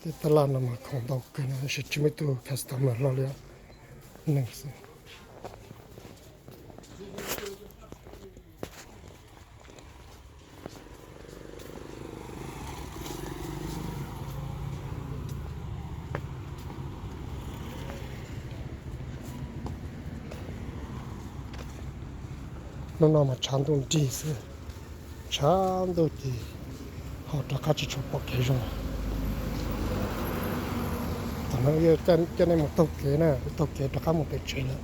Tej tab laj no mas khoom ntau kawg no, tab sis tsis muaj ib tug customer hlo li, neeg xwb. Hnub no mas tshav ntuj nrig xwb, tshav ntuj ces ho rov qab tsis tshua pom kev zoo. Thaum no coj nej mus taug kev na, taug kev rov qab mus pem tsev lawm.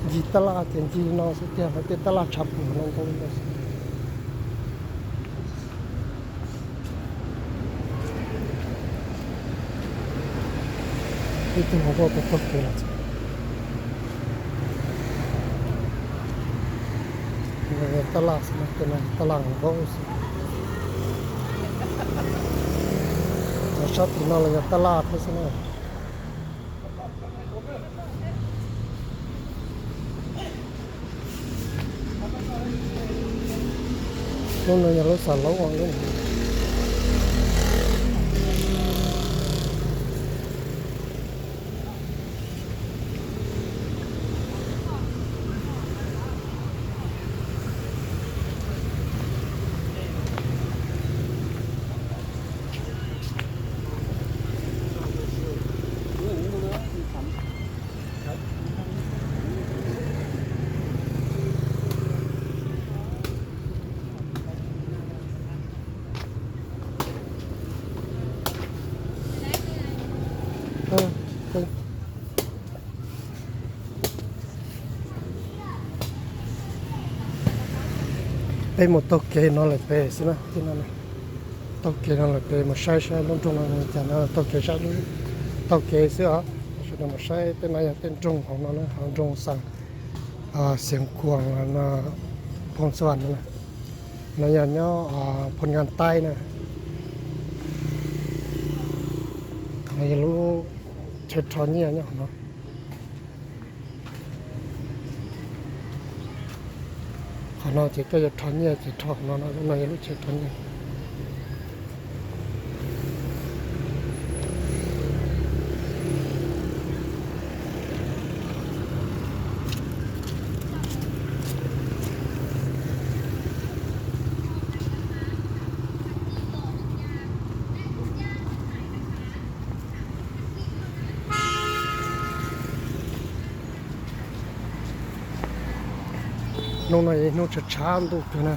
Ncig tab laj ces ncig no xwb tiag, lawv tej tab laj tshav puam no ntau ntau xwb. Ib tug hluas nkauj puas taug kev los txog. Yog tab laj xwb na, tej no yog tab laj nkaus xwb. Sab tim no los yog tab laj thiab xwb na. Lub no yog lub xav laub ua lub. Peb mus taug kev no lawm pem xwb na, taug kev no lawm pem mus saib saib lub nroog no cas no, taug kev saib, taug kev xwb os. Sawv daws mus saib tej no yog tej nroog hauv no na, hauv nroog Xeev Khuam no, Phoos Xas Vam no na. No yog nyob Phoo Nkas Taib na. No yog lub chaw rho nyiaj nyob hauv no. Qhov no ces koj yuav rho nyiaj ces rho no, no yog lub chaw rho nyiaj. Hnub no yog ib hnub tshav tshav ntuj kawg na.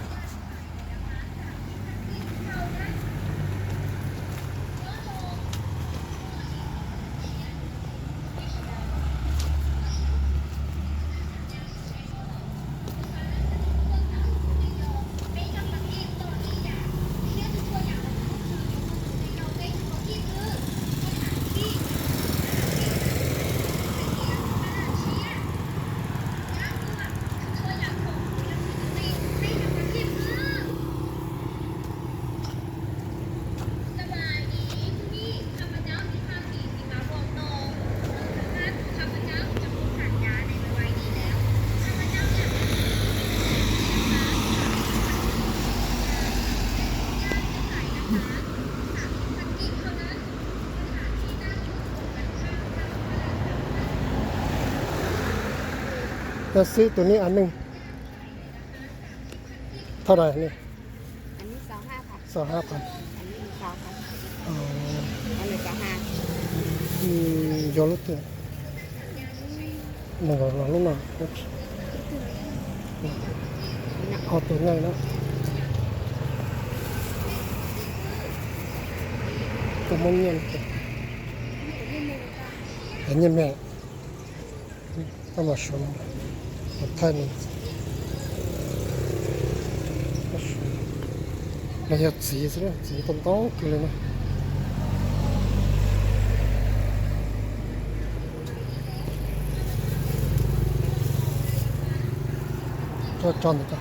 Coj xwb tus nib a neej. Thaj dais ne? Xaus hab phav. Yog lub twg? Lub no. Ob tug nyaj na. Tus muaj nyiaj, nyiaj me. Koj mas suav, thaij no. Los yog txiv xwb, txiv tau ntau kawg li na. Tso tso ntawm ko.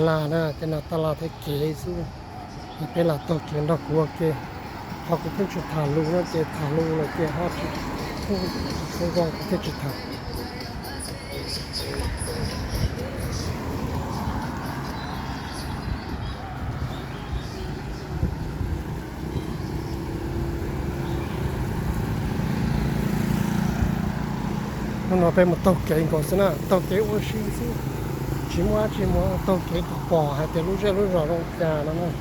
Las na, tej no tab laj thiab kev xwb. Es peb lam taug kev nrog kuv ua ke. Qhov kuv pheej tsis tham lus no ces tham lus lawm ces ho tsis pheej zoo kuv thiaj tsis tham. Hnub no peb mus taug kev nkaus xwb na, taug kev ua si xwb, tsis muaj dab tsi mus, taug kev kom pom hais tias lub zej lub zos zoo cas no na.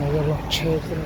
Yog los tsheb xwb.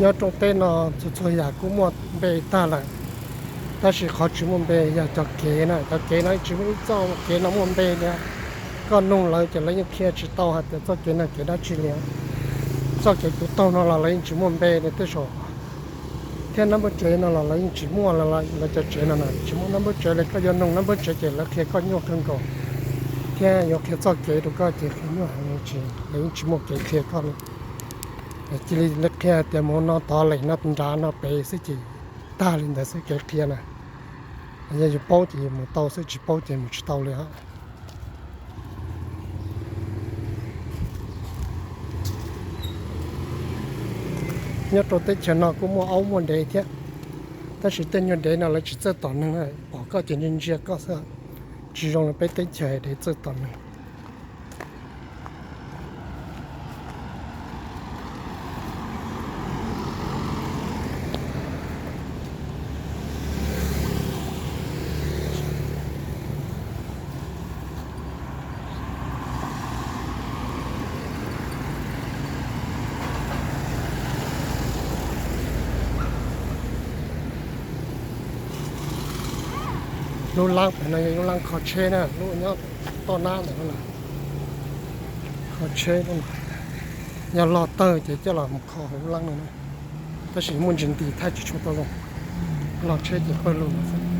Nyob rooj teb no txhua txhua yam kuj muaj npe tag lawm, tab sis qhov tsis muaj npe yog cov kev na. Cov kev no tsis muaj ib txoj kev no muaj npe li. Koj nug lawv ces lawv yeej qhia tsis tau hais tias txoj kev no kev dab tsi li. Txoj kev kuv taug no los lawv yeej tsis muaj npe li tej zaum, thiab nab npawb tsev no los lawv yeej tsis muaj, lawv cov tsev no na tsis muaj nab npawb tsev li. Koj yuav nug nab npawb tsev ces lawv qhia koj nyuaj kawg nkaus, thiab yuav qhia txoj kev rau koj ces qhia nyuaj heev li, lawv yeej tsis muaj kev qhia koj li. Cia li qhia tias mus no tod lem no nrad no pem xwb ces tag li ntawd xwb kev qhia na. Yog yus paub ces yus mus tau xwb, tsis paub ces mus tsis tau li os. Nyob rau teb chaws no kuj muaj aub muaj dev thiab, tab sis tej nyuag dev no lawv tsis txawj tom neeg, pom koj ces ntsia ntsia koj xwb, tsis zoo li peb teb chaws dev txawj tom neeg. Lub laj pem no yog lub laj kho tsheb na, lub nyob toj nab ntawm no, kho tsheb. Yog log tawg ces coj los mus kho hauv lub laj no na, tab sis muaj ntsis nti thaij tsis tshua tau zoo, log tsheb ces pawg lug xwb.